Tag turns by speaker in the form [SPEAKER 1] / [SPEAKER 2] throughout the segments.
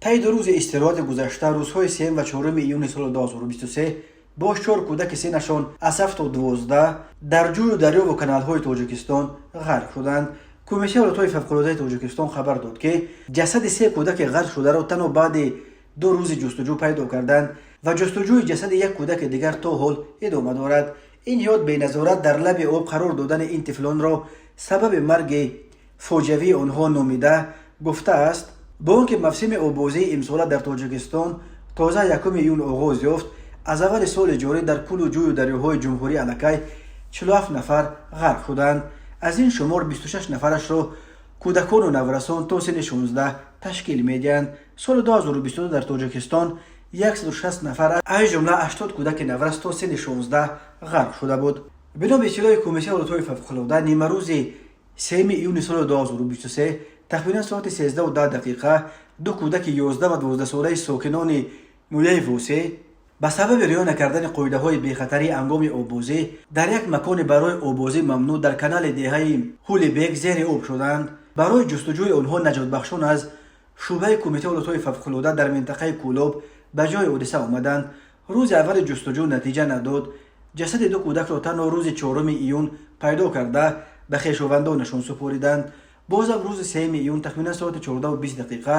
[SPEAKER 1] Таи 2 рӯзи истироҳати гузашта, рӯзҳои 3 ва 4 июни соли 2023, боз чор кӯдаки синнашон аз 7 то 12 дар ҷӯю дарёву каналҳои Тоҷикистон ғарқ шуданд. Кумитаи ҳолатҳои фавқулодаи Тоҷикистон хабар дод, ки ҷасади се кӯдаки ғарқ шударо танҳо баъди 2 рӯзи ҷустуҷӯ пайдо карданд ва ҷустуҷӯи ҷасади як кӯдаки дигар то ҳол идома дорад. Ин ниҳод беназорат дар лаби об қарор додани ин тифлонро сабаби марги фоҷиавии онҳо номида гуфтааст, бо он ки мавсими оббозии имсола дар Тоҷикистон тоза 1 июн оғоз ёфт, аз аввали соли ҷорӣ дар кӯлу ҷӯю дарёҳои ҷумҳурӣ аллакай 47 нафар ғарқ шуданд. Аз ин шумор 26 нафарашро кӯдакону наврасон то синни 16 ташкил медиҳанд. Соли 2022 дар Тоҷикистон 160 нафар, аз ҷумла 80 кӯдаки наврас то синни 16 ғарқ шуда буд. Бино ба иттилои Кумитаи ҳолатҳои фавқулода, нимарӯзи 3 июни соли 2023, тахминан соати 13:10 дақиқа, ду кӯдаки 11 ва 12 солаи сокинони ноҳияи Восе ба сабаби риоя накардани қоидаҳои бехатарии ҳангоми оббозӣ дар як макони барои оббозӣ мамнӯъ дар канали деҳаи Ҳулибек зери об шуданд. Барои ҷустуҷӯи онҳо наҷотбахшон аз шӯъбаи Кумитаи ҳолатҳои фавқулода дар минтақаи Кӯлоб ба ҷои ҳодиса омаданд. Рӯзи аввали ҷустуҷӯ натиҷа надод. Ҷасади ду кӯдакро танҳо рӯзи 4 июн пайдо карда, ба хешовандонашон супориданд. Бозам рӯзи 3 июн, тахминан соати 14:20 дақиқа,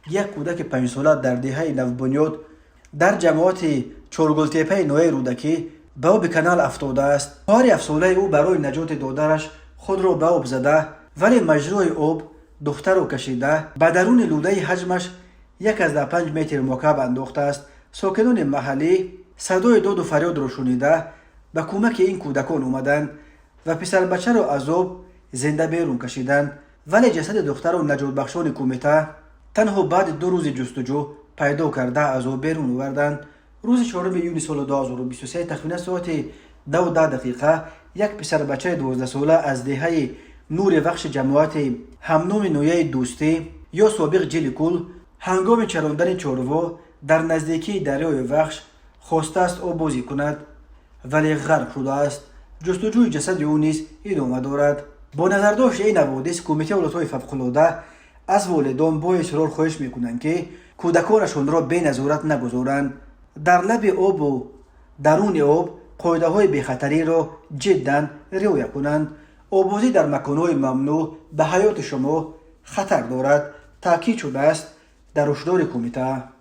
[SPEAKER 1] як кӯдаки 5-сола дар деҳаи Навбунёд дар ҷамоати Чоргултепаи ноҳияи Рӯдакӣ ба оби канал афтодааст. Хоҳари ҳафтсолаи ӯ барои наҷоти додараш худро ба об зада, вале маҷрои об духтарро кашида, ба даруни лӯлаи ҳаҷмаш 1,5 метр мукааб андохтааст. Сокинони маҳаллӣ садои доду фарёдро шунида, ба кӯмаки ин кӯдакон омаданд ва писарбачаро аз об зинда берун кашиданд, вале ҷасади духтарро наҷотбахшони кумита танҳо баъди 2 рӯзи ҷустуҷӯ пайдо карда, аз об берун оварданд. Рӯзи 4 июни соли 2023, тахминан соати 10:10 дақиқа, як писарбачаи 12-сола аз деҳаи Нури Вахши ҷамоати ҳамноми ноҳияи Дӯстӣ ё собиқ Ҷиликул ҳангоми чарондани чорво дар наздикии дарёи Вахш хостааст оббозӣ кунад, вале ғарқ шудааст. Ҷустуҷӯи ҷасади ӯ низ идома дорад. Бо назардошти ин ҳаводис, Кумитаи ҳолатҳои фавқулода аз волидон бо исрор хоҳиш мекунанд, ки кӯдаконашонро беназорат нагузоранд, дар лаби обу даруни об қоидаҳои бехатариро ҷиддан риоя кунанд. Оббозӣ дар маконҳои мамнӯъ ба ҳаёти шумо хатар дорад, таъкид шудааст дар ҳушдори кумита.